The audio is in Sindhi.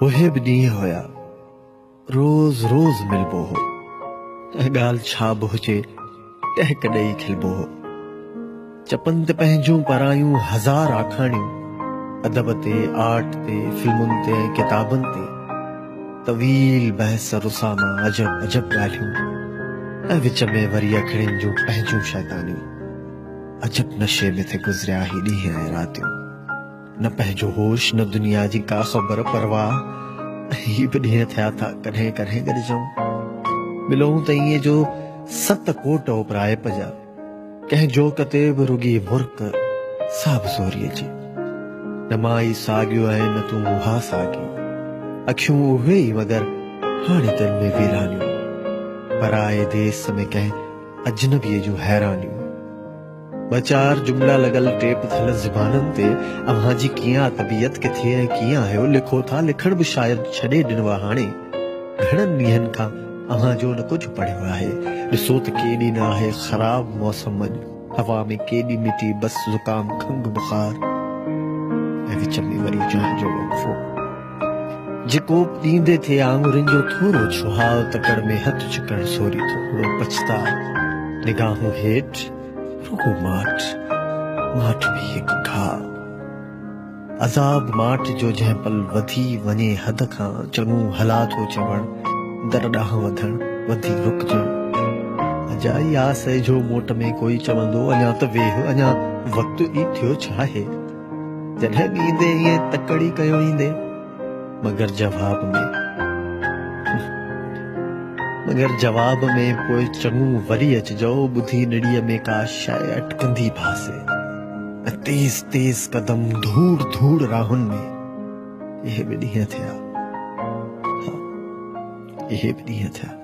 اهي به ڏينهن هيا. روز روز ملبو هو ۽ ڳالهه ڇا به هجي ٽهڪ ڏئي کلبو هو. چپن تي پنهنجون پرايون هزار آکاڻيون، ادب تي، آرٽ تي، فلمن تي ۽ ڪتابن تي طويل بحث رساما عجب عجب ڳالهيون ۽ وچ ۾ وري اکڙين جون پنهنجون شيطانيون. عجب نشي ۾ ٿي گذريا هي ڏينهن ۽ راتيون. نه پنهنجو هوش نه دنيا جي ڪا خبر پرواهه ۽ هي به ڏينهن ٿيا ٿا ڪڏهن ڪڏهن گڏجون ملون ته ائين جو ست ڪوٽ اوپرائپ جا ڪنهن جوڪ تي به رڳي مرڪ سا به زوريء جي نه مان ئي ساڳيو ۽ نه تون اها ساڳي اکيون اهي ئي مگر هاڻي تن ۾ ويرانيون پرائي ديس ۾ ڪنهن اجنبيء جون حيرانيون. ٻه چار جملا لڳل ٽيپ ٿيل زبانن تي اوهان جي ڪيئن آ طبيعت ڪٿي ۽ ڪيئن آهيو لکو ٿا لکڻ به شايد ڇڏي ڏنو آ هاڻي گهڻن ڏينهن کان اوهان جو نه ڪجهه پڙهيو آهي ڏسو ته ڪيڏي نه آهي خراب موسم اڄ هوا ۾ ڪيڏي مٽي بس زڪام کنگهه بخار ۽ وچ ۾ وري جنهن جو وقفو. جيڪو ڏيندي ٿئي آڱرين جو ٿورو ڇهاء تڪڙ ۾ هٿ ڇڪڻ سوري ٿورو پڇتاء نگاهون هيٺ رڳو ماٺ ماٺ به هڪ گهاء عذاب ماٺ جو جنهن پل وڌي وڃي حد کان چڱو هلا ٿو چوڻ در ڏانهن وڌڻ وڌي رڪجڻ اجائي آس اجهو موٽ ۾ ڪوئي چوندو اڃا ته ويهه اڃا وقت ئي ٿيو ڇاهي. جڏهن به ايندي ائين تڪڙ ئي ڪيو ايندي مگر جواب ۾ مگر جواب ۾ پوء چڱو وري اچجو ٻڌي نڙيء ۾ ڪا شيء اٽڪندي ڀاسي ۽ تيز تيز قدم ڌوڙ ڌوڙ راهن ۾ اهي به ڏينهن ٿيا ها اهي به ڏينهن ٿيا.